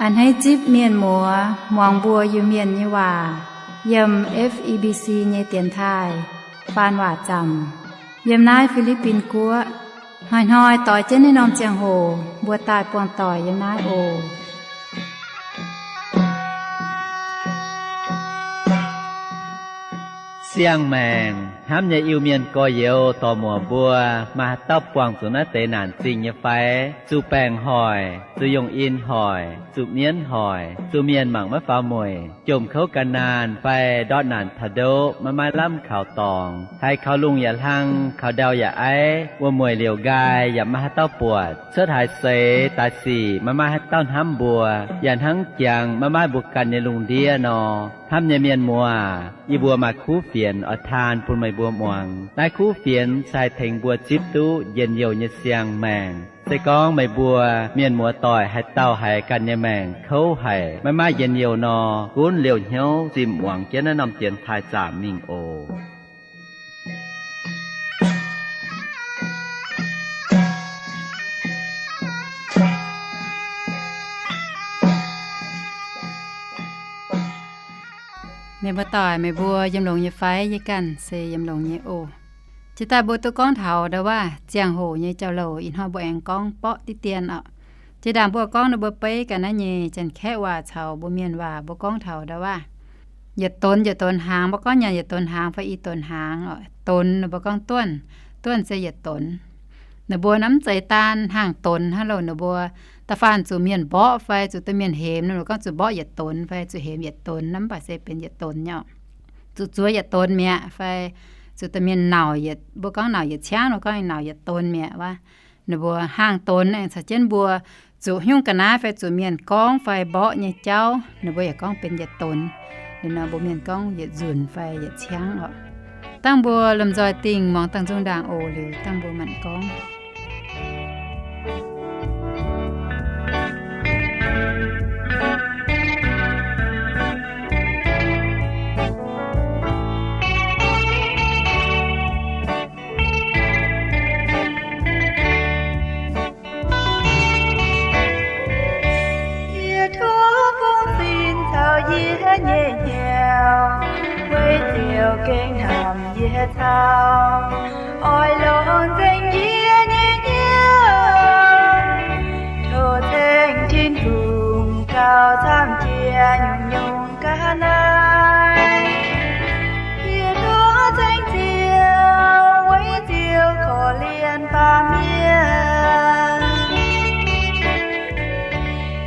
A'hneiv zipv mienh muoz muangx mbuo Iu-Mienh nyei waac yiem F E B C nyei dienx taaih faan waac zaamc yiem naaiv Fi^li^bin Guoqv. Hnoi-hnoi doix jienv naaiv norm ziangh hoc mbuo daaih buangh doic yiem naaiv oc. Siang-maengc hnamv nyei Iu-Mienh gorx-youz dorc-muoc mbuo, maaih haaix dauh buangh zuqc naaiv deix naanc zingh nyei fai? Zuqc baengc hoic, zuqc yongh in hoic, zuqc mienv hoic, zuqc mienh mangc maiv faaux mueic, jomc kouv gan naanh fai ndortv naanc taux ndoqv maiv maaih lamh kaux dorngx, haiz kaux lungh yaac hlang, kaux ndau yaac aiv, wuom-mueic liouc nqaai yaac maiv maaih haaix dauh buatc, cuotv haaix seix daaih sic maiv maaih haaix dauh hnamv mbuo, yaac hnangv jangx maiv maaih mbuo ganh nyei lungh ndiev nor. Hnamv nyei mienh muoz, yie mbuo maaih kuv fienx oix taan bun meih mbuo muangx. Naaiv kuv fienx se haih tengx mbuo zipv duqv njien-youh nyei siang-maengc. Se gorngv meih mbuo mienh muoz-doic haaix dauh haiz ganh nyei maengc kouv haic, maiv maaih njien-youh nor, gunv liouh hnyouv zimh muangx jienv naaiv norm dienx taaih zaamc mingh oc. Mienh muoz-doic, meih mbuo yiem longx nyei fai? Yie ganh se yiem longx nyei oc. Jiex daaih mbuo duqv gorngv taux ndau-waav ziangh hoc nyei jauv-louc, ih hnoi mbuo aengx gorngv borqv diqv dien oc. Jiex ndaangc mbuo gorngv ninh mbuo beiv ganh naaiv nyei Janx-Kaeqv waac caux mbuo Mienh waac mbuo gorngv taux ndau-waav yietc donx, yietc donx hnaangx, mbuo gorngv nyanc yietc donx hnaangx fai i donx hnaangx oc. Donx ninh mbuo gorngv duonh, duonh se yietc donx. Ninh mbuo naaiv mv zeiz daan hnaangx donx hnangv loh, ninh mbuo da'faanh zuqc mienh mborqv fai zuqc domh mienh hemx, ninh mbuo gorngv zuqc mborqv yietc donx fai zuqc hemx yietc donx, naaiv mv baac se benx yietc donx nyei oc. Zuqc zuoz yietc donx mi'aqv fai zuqc domh mienh nauc yietc, mbuo gorngv nauc yietc ciangv, ninh mbuo gorngv nauc yietc donx mi'aqv wuov. Ninh mbuo hnaangx donx aengx caux jienv mbuo zuqc haaix nyungc ga'naaiv fai zuqc mienh gorngv fai mborqv nyei jauv, ninh mbuo yaac gorngv benx yietc donx. Liuz nor mbuo Mienh gorngv yietc nzunc fai yietc ciangv oc. Dangh mbuo lomh nzoih dingh muangx dangh nzung ndaangc oc, liuz dangh mbuo manc gorngv. Yie tov fungx sin caux yie nyei hnyouv, weic ziouc gengh hnamv yie caux, oix longc nzengc yie nyei hnyouv. Tov ceng Tin-Hungh gauh camv jiex nyungc-nyungc ga'naaiv. Yie tov ceng Ziouv, weic Ziouv korv-lienh baamh mienh.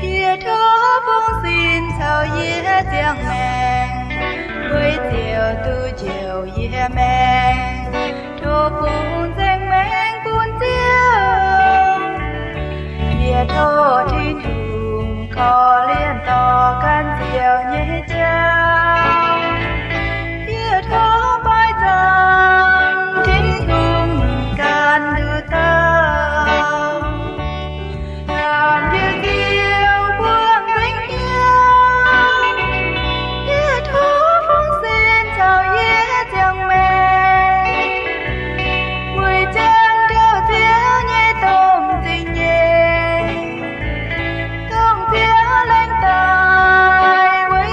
Yie tov fungx sin caux yie ziangh maengc, weic Ziouv duqv njoux yie maengc. Tov fungx nzengc maengc bun Ziouv. Yie tov Tin-Hungh korv-lienh dorh gan Ziouv nyei jauv. Yie tov baaic zaangc Tin-Hungh ninh ganh nduqc dauh. Hnamv yie Ziouv buangh nzengc hnyouv. Yie tov fungx sin caux yie ziangh maengc, weic jangx ndau Ziouv nyei domh zingh nyeic. Dongh Ziouv laengz daaih weic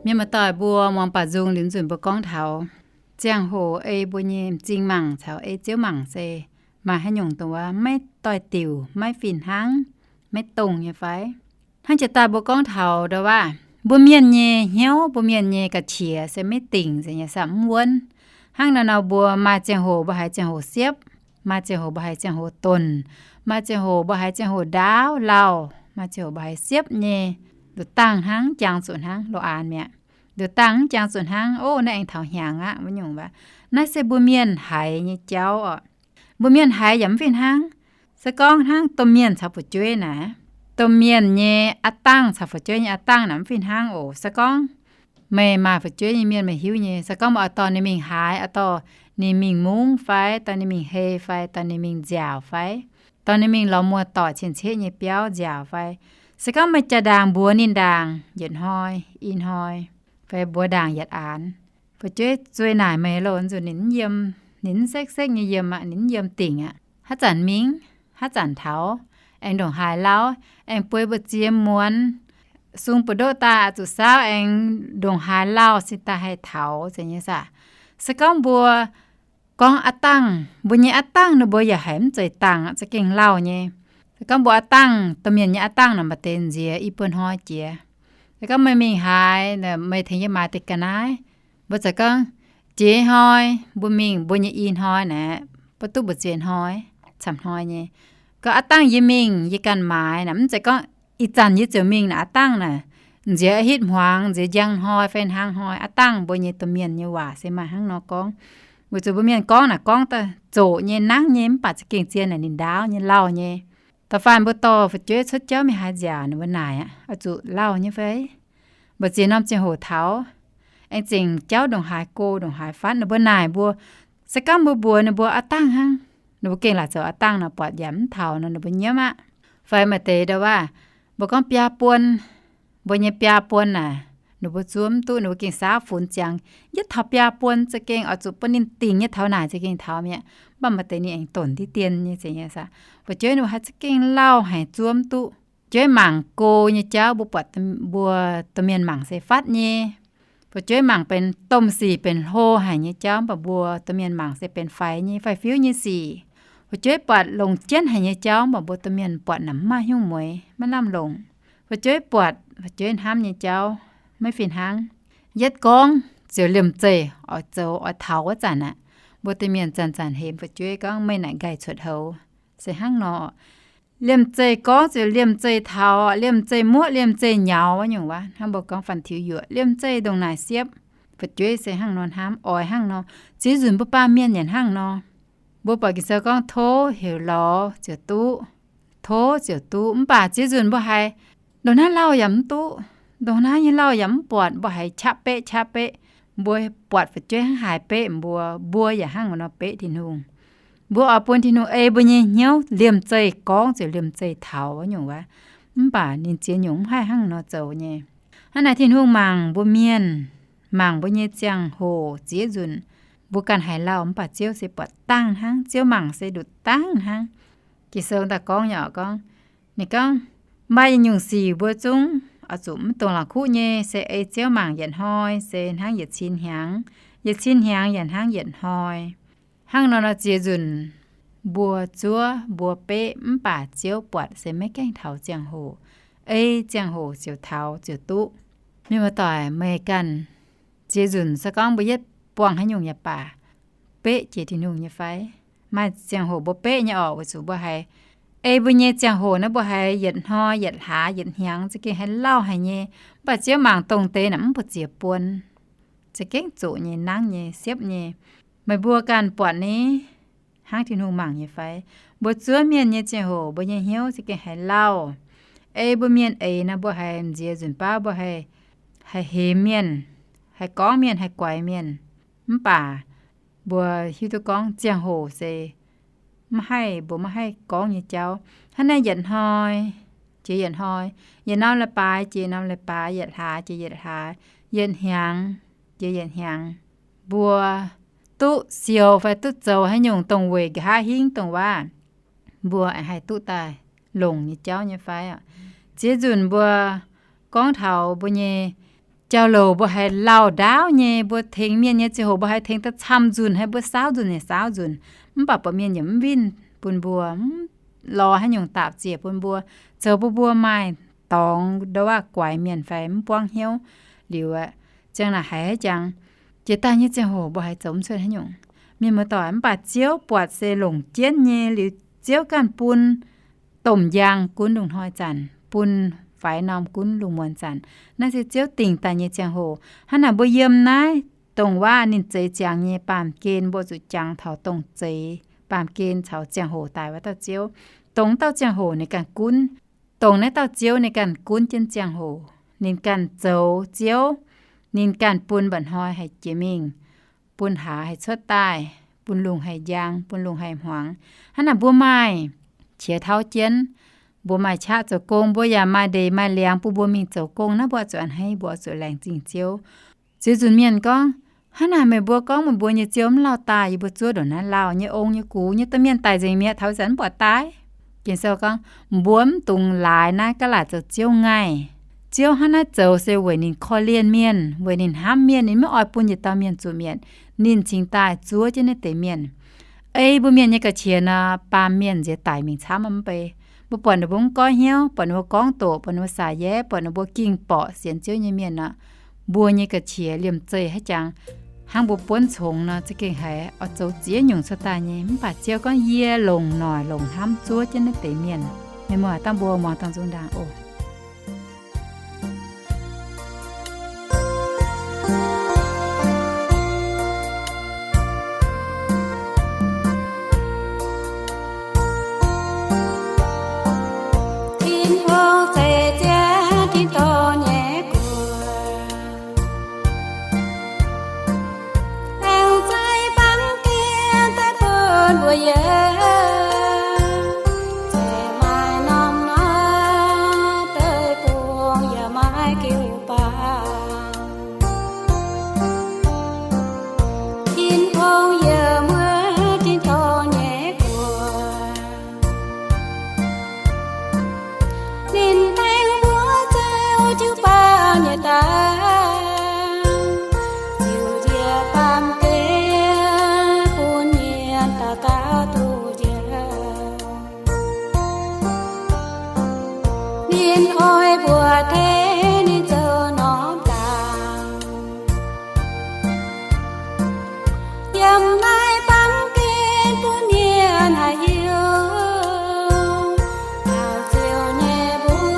Mienh muoz-doic mbuo muangx baac nzung liuz nzunc mbuo gorngv taux ziangh hoc ei mbuo nyei m'zing mangc caux ei Ziouv mangc se maaih haaix nyungc dongh wuov maiv doix-diuc, maiv fih hnangv, maiv dongh nyei fai? Hnangv jiex daaih mbuo gorngv taux ndau waac, mbuo mienh nyei hnyouv, mbuo mienh nyei ga'qiex se maiv dingc, se nyei saah mv wuonv. Hnangv naaiv nor mbuo maaih ziangh hoc mbuo haiz ziangh hoc siepv, maaih ziangh hoc mbuo haiz ziangh hoc donc, maaih ziangh hoc mbuo haiz ziangh hoc ndaauv lauh, maaih ziangh hoc mbuo haiz siepv nyei, nduqc dangh hnangv, jangx zuqc hnangv, lo-aanx mi'aqv. Nduqc dangh jangx zuqc hnangv, o, naaiv aengx taux hnyangx aqv wuov nyungc waac. Naaiv se mbuo mienh haiz nyei jauv oc. Mbuo mienh haiz yaac mv fih hnangv. Se gorngv hnangv domh mienh caux fu'jueiv naaic, domh mienh nyei aqv dangh caux fu'jueiv nyei aqv dangh naaic mv fih hnangv oc. Se gorngv meih maaih fu'jueiv nyei mienh meih hiuv nyei, se gorngv meih oix dorh ninh mingh haaix, oix dorh ninh mingh mungv fai, dorh ninh mingh hei fai, dorh ninh mingh nziaauc fai, dorh ninh mingh lorz muoz-doic cien-ceqv nyei biauv nziaauc fai, se gorngv meih jaa-ndaangc mbuox ninh ndaangc yietc hnoi, i hnoi, fai mbuox ndaangc yietc aanx, fu'jueiv zueih naaic meih loh, nzunc ninh mv yiem, ninh mv sekv-sekv nyei yiem aqv, ninh mv yiem dingc aqv. Haaix zanc mingh, haaix zanc taux, aengx ndongc haaix lauh, aengx bueix mbu'ziex muonz, sung buoz-ndoqv daaih oix zuqc saauv aengx ndongc haaix lauh cingx daaih haih taux, zeiz nyei saah? Se gorngv mbuo gorngv aqv dangh, mbuo nyei aqv dangh ninh mbuo yaac haiz mv zeiz dangh aqv, za'gengh lauh nyei. Se gorngv mbuo aqv dangh, domh mienh nyei aqv dangh naaic maaih deix nziex i buo hnoi jiex. Se gorngv meih mingh haaix, meih tengx yie maaiz deix ga'naaiv, mbuo za'gengh jiex hnoi mbuo mingh, mbuo nyei i hnoi naaic, mbuo duqv mbu'ziex hnoi, camv hnoi nyei. Gorngv aqv dangh yie mingh, yie ganh maaiz naaic, mv zeiz gorngv ih zanc yie ziouc mingh naaic aqv dangh naaic, nziex hitv hmuangx, nziex njang hnoi fai hnangv hnoi. Aqv dangh mbuo nyei domh mienh nyei waac se maaih hnangv nor gorngv. Weic zuqc mbuo mienh gorngv naaic gorngv daaih zoqc nyei, nangv nyei, mv baac za'gengh zien naaic ninh ndaauv nyei, lauh nyei. Da'faanh mbuo dorh fu'jueiv cuotv jauv mingh haaix nziaauc, ninh mbuo naaic aqv, oix zuqc lauh nyei fai? Mbu'ziex norm ziangh hoc taux, aengx zengc jauv ndongc haaix go, ndongc haaix fatv, ninh mbuo naaic mbuo. Se gorngv mbuo mbuox ninh mbuo aqv dangh hnangv, ninh mbuo gengh laaic zoux aqv dangh nor, buatc yaac mv taux nor, ninh mbuo nyiemv aqv. Fai maaih deix ndau waac, mbuo gorngv biaa buon, mbuo nyei biaa buon naaic, ninh mbuo zuov mv duqv, ninh mbuo gengh saauv funx ziangx, yietv taux biaa buon za'gengh oix zuqc bun ninh dingc nyei taux naaic za'gengh taux mi'aqv. Mv baac maaih deix ninh aengx donc diqv dien nyei, zeiz nyei saah? Fu'jueiv ninh mbuo haih za'gengh lauh haic, zuov mv duqv. Fu'jueiv mangc go nyei jauv mbuo buatc, mbuo domh mienh mangc se fatv nyei. Fu'jueiv mangc benx domh sic benx hlo haic nyei jauv, mv baac mbuo domh mienh mangc se benx faix nyei, faix-fiuv nyei sic. Fu'jueiv buatc longc jienv haic nyei jauv, mv baac mbuo domh mienh buatc naaic mv maaih hnyouv mueix, maiv lamh longc. Fu'jueiv buatc fu'jueiv hnamv nyei jauv maiv fih hnangv. Yietv gorngv ziouc liemh zeih oix zoux oix taux wuov zanc aqv. Mbuo domh mienh zanc-zanc hemx fu'jueiv gorngv meih naaic nqaih cuotv houx. Se hnangv nor, liemh zeih gorngv ziouc liemh zeih taux, liemh zeih muoqv liemh zeih nyaux wuov nyungc waac. Hnangv mbuo gorngv faanh tiux yuoqc, liemh zeih ndongc naaic siepv. Fu'jueiv se hnangv nor hnamv, oix hnangv nor. Ziex nzunc mbuo baamh mienh yaac hnangv nor. Mbuo buatc Ging-Sou gorngv tov heuc lorz ziouc duqv, tov ziouc duqv. Mv baac ziex nzunc mbuo haiz ndongc naaiv lauh yaac mv duqv, ndongc naaiv nyei lauh yaac mv buatc, mbuo haiz qaqv beqv qaqv beqv. Mbuo buatc fu'jueiv hnangv haaix beqv mbuo, mbuo yaac hnangv nor beqv Tin-Hungh. Mbuo oix bun Tin-Hungh ei mbuo nyei hnyouv liemh zeih gorngv ziouc liemh zeih taux wuov nyungc waac. Mv baac ninh ziex nyungc mv haih hnangv nor zoux nyei. Hnangv naaic Tin-Hungh mangc mbuo mienh, mangc mbuo nyei ziangh hoc ziex nzunc, mbuo ganh haiz lauh mv baac Ziouv se buatc dangh hnangv, Ziouv mangc se nduqc dangh hnangv. Ging-Sou daaih gorngv nyei oc, gorngv, ninh gorngv, maaih yietc nyungc sic mbuo zungv oix zuqc mv dungx la'kuqv nyei, se ei Ziouv mangc yietc hnoi se hnangv yietc cin hnyangx, yietc cin hnyangx yaac hnangv yietc hnoi. Hnangv nor nor ziex nzunc mbuo zuov mbuo beqv mv baac Ziouv buatc se maiv gaengh taux ziangh hoc. Ei ziangh hoc ziouc taux ziouc duqv. Mienh muoz-doic, meih ganh ziex nzunc se gorngv mbuo yietv buangh haaix nyungc yaac baac, beqv jiex Tin-Hungh nyei fai? Maaih ziangh hoc mbuo beqv nyei orqc, weic zuqc mbuo haiz, ei mbuo nyei ziangh hoc naaiv mbuo haiz yietc hnoi yietc hlaax yietc hnyangx za'gengh haiz lauh haic nyei. Mv baac Ziouv mangc dongh deix naaic mv baac ziex buon, za'gengh zoqc nyei, nangv nyei, siepv nyei. Meih mbuo ganh buatc ni, hnangv Tin-Hungh mangc nyei fai? Mbuo zuov mienh nyei ziangh hoc mbuo nyei hnyouv za'gengh haiz lauh. Ei mbuo mienh eix naaiv mbuo haiz m'nziex nzunc baav mbuo haiz, haiz hemx mienh, haiz gorngv mienh, haiz guaix mienh. Mv baac mbuo hiuv duqv gorngv ziangh hoc se maiv haih, mbuo maiv haih gorngv nyei jauv. Hnangv naaiv yietc hnoi jiex yietc hnoi, yietc norm leiz-baaix jiex norm leiz-baaix, yietc hlaax jiex yietc hlaax, yietc hnyangx jiex yietc hnyangx, mbuo duqv siou fai duqv zoux haaix nyungc dongh weic nqa'haav hingv dongh waac, mbuo haih duqv daaih longc nyei jauv nyei fai? Ziex nzunc mbuo gorngv taux mbuo nyei Jauv-louc mbuo haiz lauh ndaauv nyei, mbuo tengx mienh nyei ziangh hoc mbuo haiz tengx daaih camv nzunc, haiz mbuo saauv nzunc nyei saauv nzunc, mv baac buatc mienh yaac mv winh bun mbuo, mv lorz haaix nyungc daapc ziec bun mbuo, zoux bun mbuo maaih dorngx ndo waac guaix mienh fai mv buangv hnyouv liuz aeqv, ziang naaic haiz haiv jangx. Jiex daaih nyei ziangh hoc mbuo haiz zoux mv cuotv haaix nyungc. Mienh muoz-doic, mv baac Ziouv buatc se longc jienv nyei liuz, Ziouv ganh bun domh njang gunv lungh hnoi zanc, bun faix norm gunv lungh muonz zanc. Naaiv se Ziouv dingc daaih nyei ziangh hoc. Hnangv naaic mbuo yiem naaiv dongh waac ninh zeix ziangx nyei baamh gen, mbuo zuqc jangx taux dongh zeix baamh gen caux ziangh hoc daaih wuov dauh Ziouv. Dongh dauh ziangh hoc ninh ganh gunv, dongh naaiv dauh Ziouv ninh ganh gunv jienv ziangh hoc. Ninh ganh zoux Ziouv, ninh ganh bun mba'hnoi haih jiex mingh, bun hlaax haih cuotv daaih, bun lungh haih njang, bun lungh haih hmuangx. Hnangv naaic mbuo maaih qiex tauv jienv, mbuo maaih qaqv zoux gong, mbuo yaac maaih ndeic maaih liangx bun mbuo mingh zoux gong, naaiv mbuo oix zuqc a'hneiv, mbuo oix zuqc laengz zingh Ziouv. Ziux nzunc mienh gorngv, hnangv naaic meih mbuo gorngv meih mbuo nyei Ziouv mv lauh daaih, yie mbuo zuov ndongc naaiv lauh nyei ong nyei gux nyei domh mienh daic nzengc mi'aqv, taux ih zanc mv buatc daaih. Ging-Sou gorngv, mbuo mv dungx laaix naaiv ga'laaic zoux Ziouv ngaih. Ziouv hnangv naaiv zoux se weic ninh korv-lienh mienh, weic ninh hnamv mienh, ninh maiv oix bun yietc dauh mienh zuqc mietc. Ninh cingx daaih zuov jienv naaiv deix mienh. Ei mbuo mienh nyei ga'qiex nor, baamh mienh nziex daic mingh camv mv bei. Mbuo buatc ninh mbuo mv goiv hnyouv, buatc ninh mbuo gorngv doqc, buatc ninh mbuo saac yaev, buatc ninh mbuo ging borqc sienx Ziouv nyei mienh nor, mbuo nyei ga'qiex liemh zeih haiv jangx, hnangv mbuo buonv congx nor, za'gengh haiz oix zoux ziex nyungc cuotv daaih nyei. Mv baac Ziouv gorngv, yie longc noic longc hnamv zuov jienv naaiv deix mienh. Meih muoz dangh mbuo muangx dangh nzung ndaangc oc. Tin-Hungh zeix jienv tin-dorngh nyei guoqv, laengz zeix baamh gen daaih bun mbuo yiem. Zeiz maaih norm naaiv deic-bung yaac maiv jiu-baang. Tin-Hungh yiem wuov tin-dorngh nyei guoqv, ninh tengx mbuo zoux jiu-baang nyei daaih, ziux njiec baamh gen bun mienh dauh dauh duqv njoux. Ninh oix mbuox tengx ninh zoux norm dangx, yiem naaiv baamh gen bun mienh haih hiuv. Taux ziouc nyei mbuo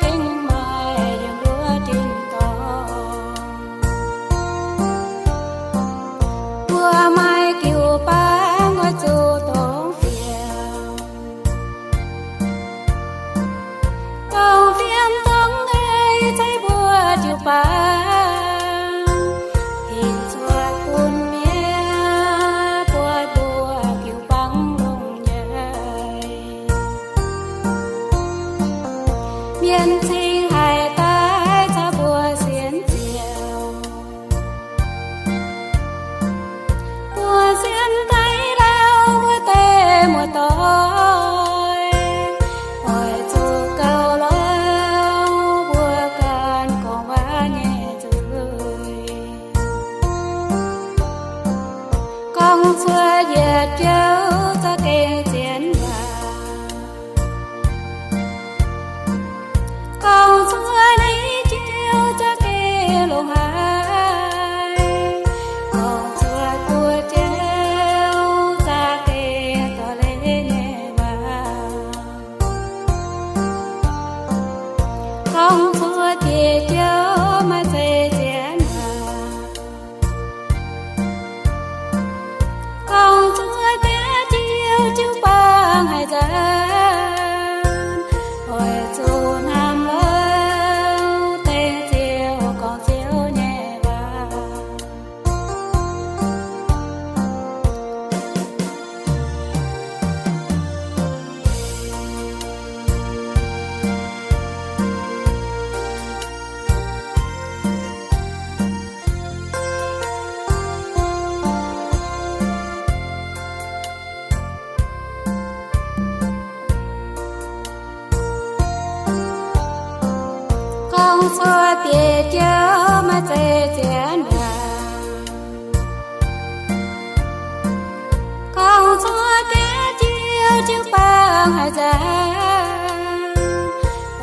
gengh maaih yiem wuov tin-dorngh. Mbuo maaih jiu-baang oix zuqc dongh fienx. Dongh fienx dongh eix ceix mbuo jiu-baang, hinc cuotv bun mienh buatc mbuo jiu-baang longx nyei. Mienh cingx haiz daaih caux mbuo sienx Ziouv. Mbuo sienx daaih lauh wuov deix muoz-doic, oix zuqc gauh lorz mbuo ganh gorngv waac nyei nzaangc,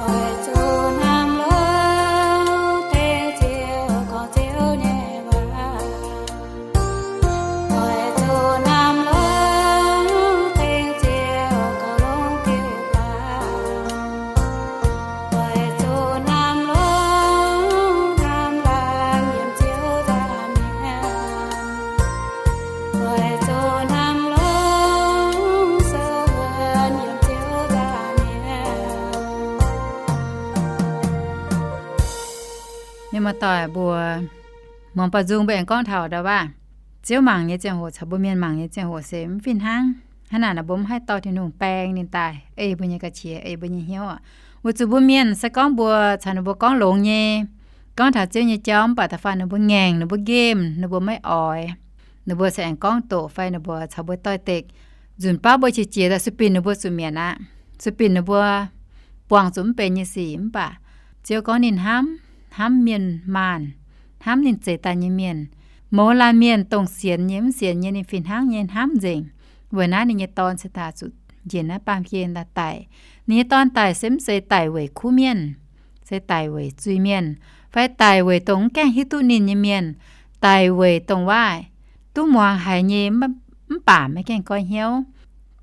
oix zuqc hnamv longx dengv Ziouv gorngv Ziouv nyei waac. Oix zuqc hnamv longx dengv Ziouv gorngv longx diuh baaux. Oix zuqc hnamv longx hnamv laanh yiem Ziouv nzaangc mi'aqv. Oix zuqc hnamv longx sou wuonx yiem Ziouv nzaangc mi'aqv. Mienh muoz-doic mbuo, muangx baac nzung mbuo aengx gorngv taux ndau waac, Ziouv mangc nyei ziangh hoc caux mbuo mienh mangc nyei ziangh hoc se mv fih hnangv. Hnangv naaic nor mbuo mv haih dorh Tin-Hungh baeng ninh daaih ei mbuo nyei ga'qiex, ei mbuo nyei hnyouv aqv. Weic zuqc mbuo mienh se gorngv mbuo caux ninh mbuo gorngv longx nyei, gorngv taux Ziouv nyei jauv mv baac da'faanh ninh mbuo ngaengc, ninh mbuo nqemh, ninh mbuo maiv oix, ninh mbuo se aengx gorngv doqc fai ninh mbuo caux mbuo doix-dekc, nzunc baav mbuo qiex jiez daaih sueih binc ninh mbuo zuqc mietc aqv. Sueih binc ninh mbuo buangh zuqc mv benx nyei sic. Mv baac Ziouv gorngv ninh hnamv, hnamv mienh maanh, hnamv ninh zeix daaih nyei mienh. Mouz laanh mienh dongh sienx nyei mv sienx nyei ninh fih hnangv nyei hnamv nzengc. Weic naaiv ninh nyei Dorn se daaih zuqc njiec naaiv baamh gen daaih daic. Ninh nyei Dorn daic se mv zeiz daic weic kuv mienh, se daic weic zuiz-mienh, fai daic weic dongh mv gaengh hiuv duqv ninh nyei mienh, daic weic dongh waac duqv muangx haiz nyei mv baac maiv gaengh goiv hnyouv,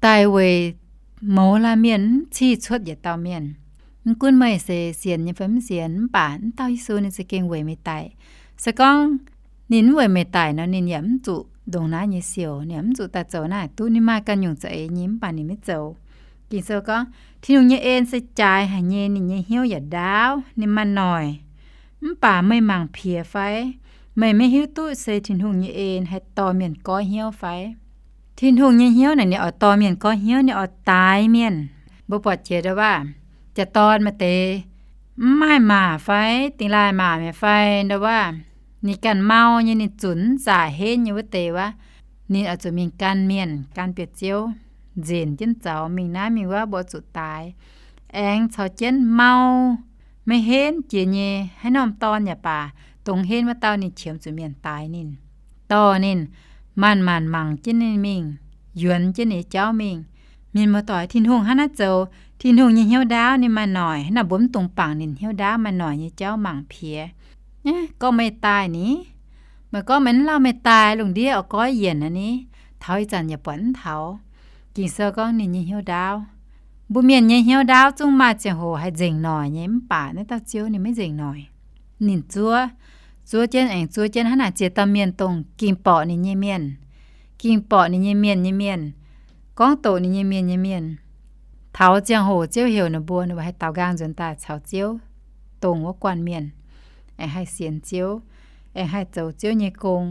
daic weic mouz laanh mienh mv cih cuotv yietc dauh mienh. Mv gunv meih se sienx nyei fai mv sienx, mv baac mv dauh Yesu ninh za'gengh weic meih daic. Se gorngv ninh mv weic meih daic nor, ninh yaac mv zuqc ndongc naaiv nyei siouc, ninh yaac mv zuqc daaih zoux naaiv duqv. Ninh maaih ganh nyungc za'eix nyei mv baac ninh maiv zoux. Ging-Sou gorngv, Tin-Hungh nyei en se jaaix haic nyei, ninh nyei hnyouv yaac ndaauv, ninh maaih noic. Mv baac meih mangc piex fai? Meih maiv hiuv duqv se Tin-Hungh nyei en haih dorh mienh goiv hnyouv fai? Tin-Hungh nyei hnyouv naaic ninh oix dorh mienh goiv hnyouv, ninh oix daaix mienh. Mbuo buatc jiex ndau waac, jaax-dorn maaih deix mv maaih maac fai dingh laaih maac mi'aqv fai ndau waac, ninh ganh mau nyei, ninh zunc mv zaac henv nyei wuov deix wuov, ninh oix zuqc mingh gan mienh, gan biauv-ziouv, nzenc jienv zaux mingh naaiv mingh wuov, mbuo zuqc daaix. Aengx caux jienv mau maiv henv jiex nyei haaix norm dorn yaac baac, dongh henv wuov dauh ninh qiemx zuqc mienh daaix ninh, dorh ninh, maanc-maanc mangc jienv ninh mingh, yuonx jienv ninh nyei jauv mingh. Mienh muoz-doic, Tin-Hungh hnangv naaiv zoux. Tin-Hungh nyei hnyouv ndaauv, ninh maaih noic. Hnangv naaic mbuo mv dungx bangc ninh hnyouv ndaauv maaih noic nyei jauv mangc piex. Nyaiv gorngv meih daaih ni, meih gorngv meih mv lauh meih daaih, lungh ndiev oix goiv yienc aqv ni. Taux ih zanc yaac buatc mv taux. Ging-Sou gorngv ninh nyei hnyouv ndaauv. Mbuo mienh nyei hnyouv ndaauv zungv maaih ziangh hoc haih nzengc noic nyei, mv baac naaiv dauh Ziouv ninh maiv nzengc noic. Ninh zuov, zuov jienv aengx zuov jienv hnangv naaic ziex dauh mienh dongh ging borqc ninh nyei mienh, ging borqc ninh nyei mienh nyei mienh, gorngv doqc ninh nyei mienh nyei mienh. Taux ziangh hoc Ziouv heuc ninh mbuo, ninh mbuo haih daaux nqaang nzuonx daaih caux Ziouv dongh wuov guanh mienh, aengx haih sienx Ziouv, aengx haih zoux Ziouv nyei gong.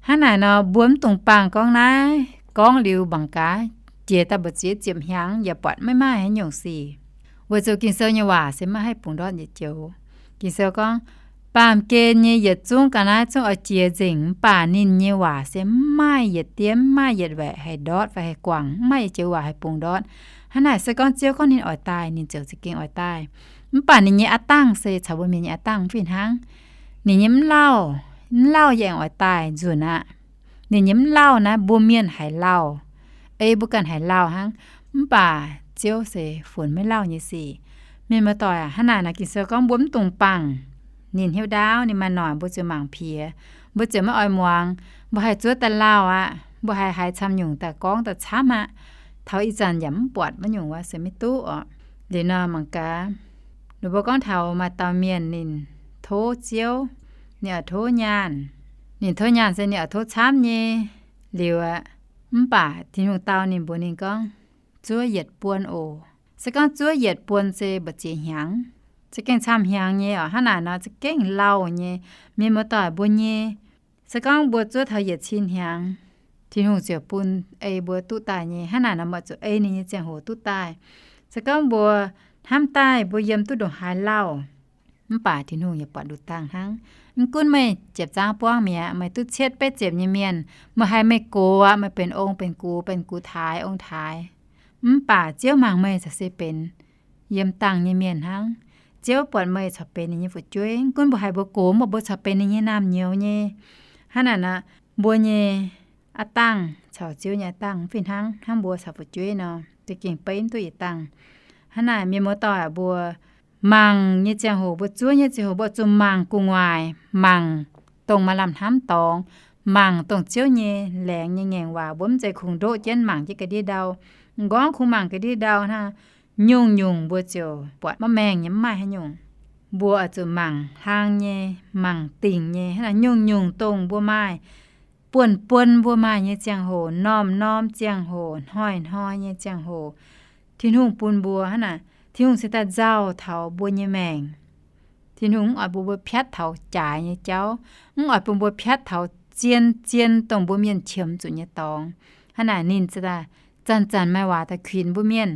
Hnangv naaic nor, mbuo mv dungx bangc gorngv naaiv gorngv liuz mangc gaax, jiex daaih mbu'ziex ziepc hnyangx yaac buatc maiv maaih haaix nyungc sic. Weic zuqc Ging-Sou nyei waac se maiv haih bungx ndortv yietc joux. Ging-Sou gorngv, baamh gen nyei yietc zungv ga'naaiv zungv oix jiex nzengc, mv baac ninh nyei waac se mv maaih yietc dien, mv maaih yietc waeqc haih ndortv fai haih guangc, mv maaih yietc joux waac haih bungx ndortv. Hnangv naaic se gorngv Ziouv gorngv ninh oix daaih, ninh ziouc za'gengh oix daaih. Mv baac ninh nyei aqv dangh se caux mbuo mienh nyei aqv dangh mv fih hnangv. Ninh nyei mv lauh, mv lauh yie aengx oix daaih nzunc aqv. Ninh nyei mv lauh naaiv mbuo mienh haiz lauh, ei mbuo ganh haiz lauh hnangv. Mv baac Ziouv se funx maiv lauh nyei sic. Mienh muoz-doic aac, hnangv naaic nor Ging-Sou gorngv mbuo mv dungx bangc ninh hnyouv ndaauv, ninh maaih noic mbuo ziouc mangc piex, mbuo ziouc maiv oix muangx. Mbuo haih zuov daaih lauh aqv, mbuo haih haiz camv nyungc daaih gorngv daaih camv aqv. Taux ih zanc yaac mv buatc wuov nyungc wuov se maiv duqv orqc. Liuz nor mangc gaax, ninh mbuo gorngv taux maaih dauh mienh ninh tov Ziouv, ninh oix tov nyaanh. Ninh tov nyaanh se ninh oix tov camv nyei. Liuz aqv, mv baac Tin-Hungh dau ninh mbuox ninh gorngv, zuov yietc buon oc. Se gorngv zuov yietc buon se mbu'ziex hnyangx? Za'gengh camv hnyangx nyei orqc. Hnangv naaic nor za'gengh lauh nyei. Mienh muoz-doic mbuo nyei, se gorngv mbuo zuov taux yietc cin hnyangx, Tin-Hungh ziouc bun ei mbuo duqv daaih nyei. Hnangv naaic nor mbuo zuqc ei ninh nyei ziangh hoc duqv daaih. Se gorngv mbuo hnamv daaih mbuo yiem duqv ndongc haaix lauh, mv baac Tin-Hungh yaac buatc nduqc dangh hnangv. Mv gunv meih ziepc zangv buangv mi'aqv, meih duqv cietv beiv ziepc nyei mienh, meih haiz meih gox aqv, meih benx ong benx gux, benx gux taaix, ong taaix, mv baac Ziouv mangc meih caux se benx yiem dangh nyei mienh hnangv. Ziouv buatc meih caux benx ninh nyei fu'jueiv. Mv gunv mbuo haiz mbuo gox, mv baac mbuo caux benx ninh nyei naamh nyouz nyei. Hnangv naaic nor, mbuo nyei aqv dangh caux Ziouv nyei aqv dangh mv fih hnangv hnangv mbuo caux fu'jueiv nor. Za'gengh beiv mv duqv yietc dangh. Hnangv naaic mienh muoz-doic aac, mbuo mangc nyei ziangh hoc, mbuo zuov nyei ziangh hoc, mbuo zuqc mangc gu'nguaaic, mangc dongh maaih lamh hnamv dorngx, mangc dongh Ziouv nyei laengz nyei ngaengc waac. Mbuo mv zeiz kungx ndoqv jienv mangc jienv ga'ndiev ndau. M'nqorngv kungx mangc ga'ndiev ndau hnangv, nyungc-nyungc mbuo ziouc buatc maiv maengh nyei, mv maaih haaix nyungc. Mbuo oix zuqc mangc hlang nyei, mangc dingc nyei. Hnangv naaic nyungc-nyungc dongh mbuo maaih, buonv-buonv mbuo maaih nyei ziangh hoc, norm-norm ziangh hoc, hnoi-hnoi nyei ziangh hoc, Tin-Hungh bun mbuo. Hnangv naaic Tin-Hungh se daaih nzauh taux mbuo nyei maengc. Tin-Hungh mv oix bun mbuo piatv taux jaaix nyei jauv, mv oix bun mbuo piatv taux zien-zien dongh mbuo mienh qiemx zuqc nyei dorngx. Hnangv naaic ninh se daaih zanc-zanc maaih waac daaih kuinx mbuo mienh,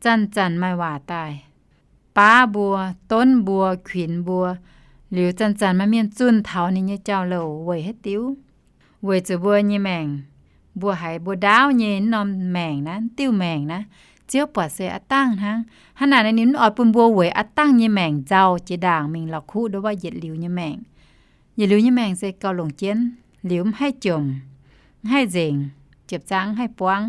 zanc-zanc maaih waac daaih baav mbuo, donv mbuo, kuinx mbuo. Liuz zanc-zanc maaih mienh zunh taux ninh nyei jauv-louc weic haaix diuc? Weic zuqc mbuo nyei maengc, mbuo haiz mbuo ndaauv nyei norm maengc naaiv, diuh maengc naaiv, Ziouv buatc se aav dangh hnangv. Hnangv naaic ninh mv oix bun mbuo weic aav dangh nyei maengc nzauh jiex ndaangc mingh la'kuqv nduov wav yietc liuz nyei maengc. Yietc liuz nyei maengc se gauh longc jienv, liuz mv haih jomc, mv haih nzengc, jiepc zaangv mv haih buangv,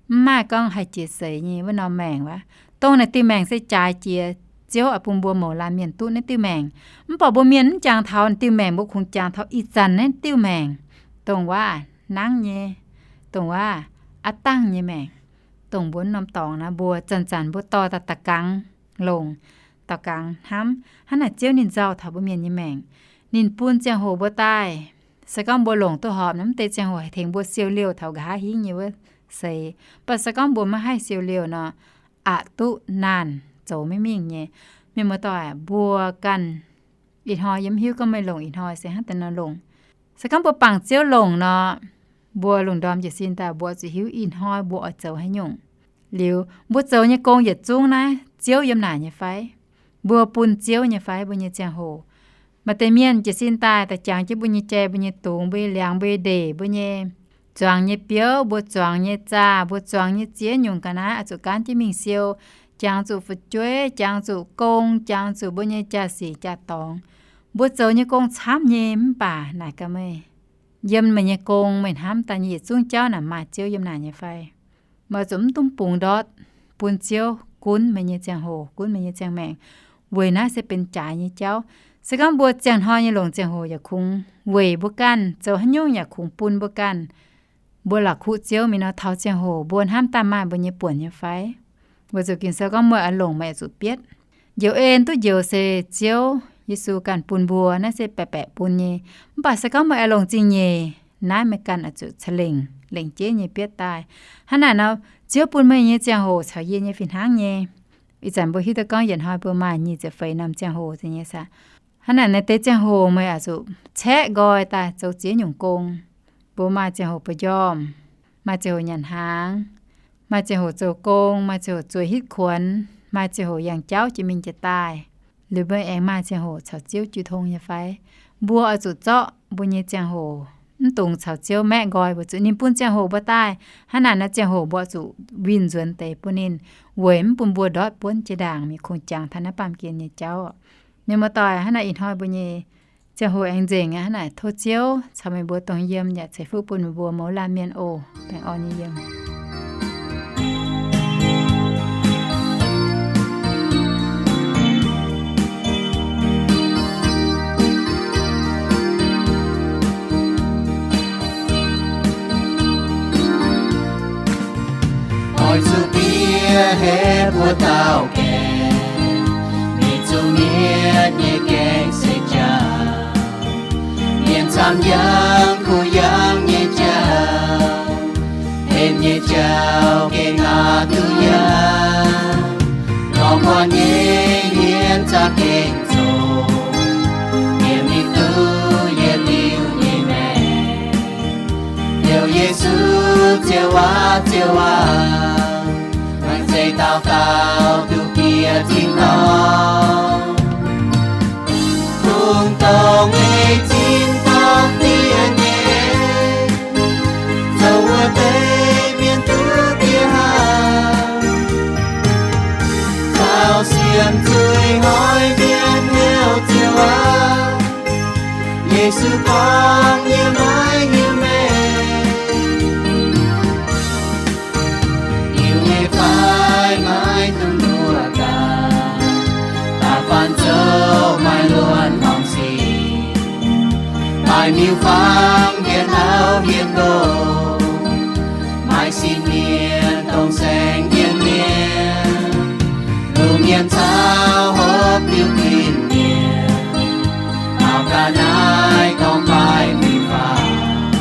mv maaih gorngv haih jiex seix nyei wuov norm maengc wuov. Dongh naaic diuh maengc se jaaix jiex, Ziouv oix bun mbuo mouz laanh mienh duqv naaiv diuh maengc. Mv baac mbuo mienh mv jangx taux naaiv diuh maengc, mbuo kungx jangx taux ih zanc naaiv diuh maengc, dongh waav nangv nyei, dongh waav aav dangh nyei maengc, dongh mbuo norm dorngx naaiv, mbuo zanc-zanc mbuo dorh daaih da'gangx longc, da'gangx hnamv. Hnangv naaic Ziouv ninh nzauh taux mbuo mienh nyei maengc. Ninh bun ziangh hoc mbuo daaih. Se gorngv mbuo longc duqv horpc nor, mv deix ziangh hoc haih tengx mbuo siou liouh taux nqa'haav hingv nyei wuov seix. Mv baac se gorngv mbuo maiv haih siou liouh nor, aqc duqv naanh zoux maiv mingh nyei. Mienh muoz-doic, mbuo ganh ih hnoi yie mv hiuv gorngv meih longc ih hnoi se hnangv deix nor longc. Se gorngv mbuo bangc Ziouv longc nor, mbuo lungh ndorm jiez sin daaih mbuo zuqc hiuv ih hnoi mbuo oix zoux haaix nyungc. Liuz mbuo zoux nyei gong yietc zungv naaiv Ziouv yiem naaic nyei fai? Mbuo bun Ziouv nyei fai mbuo nyei ziangh hoc? Maaih deix mienh jiez sin daaih, daaih jangx jienv mbuo nyei jai, mbuo nyei dungz, mbuo nyei liangx, mbuo nyei ndeic, mbuo nyei zuangx nyei biouv, mbuo zuangx nyei zaah, mbuo zuangx nyei ziex nyungc ga'naaiv oix zuqc gaanv jienv mingh siou, jangx zuqc fu'jueiv, jangx zuqc gong, jangx zuqc mbuo nyei jaa-sic jaa-dorngx. Mbuo zoux nyei gong camv nyei, mv baac naaic gaax meih, yiem meih nyei gong meih hnamv daaih nyei yietc zungv jauv naaic maaih Ziouv yiem naaic nyei fai? Meih zuqc mv dungx bungx ndortv, bun Ziouv gunv meih nyei ziangh hoc, gunv meih nyei ziangh maengc, weic naaiv se benx jaaix nyei jauv. Se gorngv mbuo ziangh hnoi nyei longc ziangh hoc yaac kungx weic mbuo ganh, zoux haaix nyungc yaac kungx bun mbuo ganh, mbuo la'kuqv Ziouv mingh nor, taux ziangh hoc mbuo hnamv daaih maaih mbuo nyei buonc nyei fai? Weic zuqc Ging-Sou gorngv meih oix longc meih oix zuqc bietv. Njoux en duqv njoux se Ziouv Yesu ganh bun mbuo, naaiv se baeqc baeqc bun nyei. Mv baac se gorngv meih oix longc zingh nyeic, naaiv meih ganh oix zuqc ca'lengc, lengc jeiv nyei bietv daaih. Hnangv naaic nor, Ziouv bun meih nyei ziangh hoc caux yie nyei fih hnangv nyei. Ih zanc mbuo hiuv duqv gorngv yietc hnoi mbuo maaih nyic ziepc feix norm ziangh hoc nyei saah? Hnangv naaic naaiv deix ziangh hoc meih oix zuqc caeqv nqoi daaih zoux ziex nyungc gong. Mbuo maaih ziangh hoc mbu'ndongx, maaih ziangh hoc nyanc hnaangx, maaih ziangh hoc zoux gong, maaih ziangh hoc zueiz hitv kuonx, maaih ziangh hoc yangh jauv jiex mingh jiex daaih. Liuz mbuo aengx maaih ziangh hoc caux Ziouv jiu tong nyei fai? Mbuo oix zuqc zorqv mbuo nyei ziangh hoc, mv dungx caux Ziouv maeqv nqoi, weic zuqc ninh bun ziangh hoc mbuo daaih. Hnangv naaic naaiv ziangh hoc mbuo oix zuqc winh nzuonx deix bun ninh, weic mv bun mbuo ndortv buonv jiex ndaangc mingh kungx jangx taux naaiv baamh gen nyei jauv. Mienh muoz-doic, hnangv naaic ih hnoi mbuo nyei ziangh hoc aengx nzengc aqv. Hnangv naaic tov Ziouv caux meih mbuo dongh yiem yaac ceix fuqv bun meih mbuo mouz laanh mienh oc. Baengh orn nyei yiem. Oix zuqc bieqc heh mbuo dauh gaengh, mingh zuqc mietc nyei gaengh se jauv. Mienh camv yangh kuh yangh nyei jauv, hepc nyei jauv gengh aqc duqv yangh. Lorz guanh nyei hmien za'gengh zoqc, yie mingh duqv yietc liuz nyei maengc. Heuc Yesu, Ziouv aac, Ziouv aac, laengz zingh daux gaux duqv bieqc zingh lorz. Kungx dongh ei zinh dorn diev nyei, zoux wuov deix mienh duqv diev hlaax. Caux sienx zuiz hnoi mienh heuc Ziouv aac, Yesu gorngv, yie maiv hiuv meih. Hiuv nyei fai? Daaih miuc-fangx mienh auv hien ndoh, maaih sin mienh dongh saeng-yien mienh. Lungh mienh caux hopv diuh tin mienh, maux ga'naaiv dorng baaix miuc-fangx,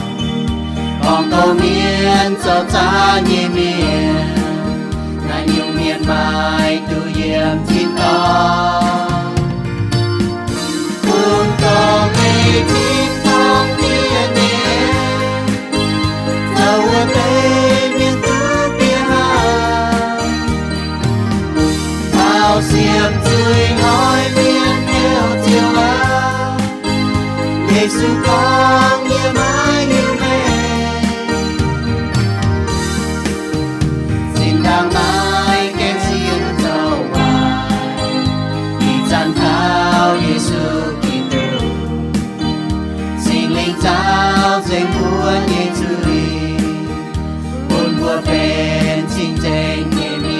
gorngv douz mienh zoux zaav nyei mienh. Naaiv nyungc mienh maaih duqv yiem tin-dorngh. Bun dongh meih tin-dorngh mienh nyei, zoux wuov deix mienh duqv bieqc haic. Taux siemv zuiz hnoi mienh heuc Ziouv aac, Yesu gorngv, yie maiv hiuv meih. Zinh ndaangc naaiv gaengh sienx zoux waaic, ih zanc kaux Yesu Giduc, Singx Lingh zaux nzengc mbuo nyei zuiz, bun mbuo benx cing-nzengc nyei mienh.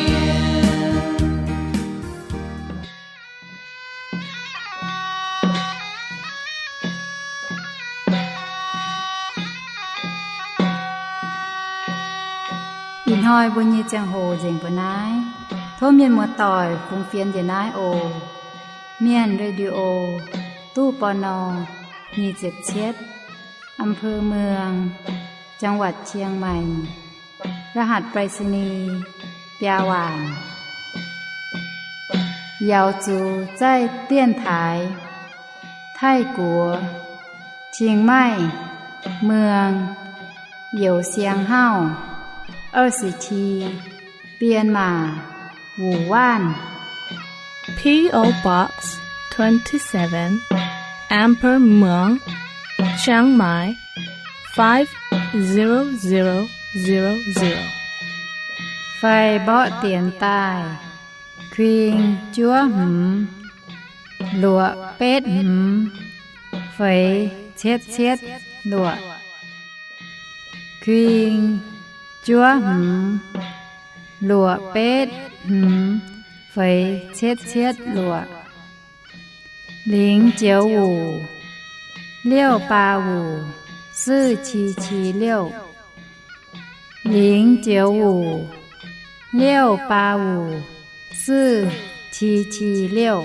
Ih hnoi mbuo nyei ziangh hoc nzengc mbuo naaiv. Tov mienh muoz-doic fungx fienx njiec naaiv oc. Mienh Radio, ตู้ ปณ. nyic ziepc cietv, อำเภอเมือง จังหวัดเชียงใหม่ รหัสไปรษณีย์ biaa waanc. Yaux zuqc zaih dienx taaix Taiv-Guoqv, Chiang Mai, Muang, Youz Siang Hauv, 二十七, Bienh Maac, Wuoc Waanv. P O Box twenty-seven, อำเภอเมือง Chiang Mai, five zero zero zero zero. Fai mborqv dienx daaih, kuing juov hmz, luoqc betv hmz, feix cietv cietv luoqc. Kuing juov hmz, luoqc betv hmz, feix cietv cietv luoqc. 零九五六八五四七七六. 零九五六八五四七七六.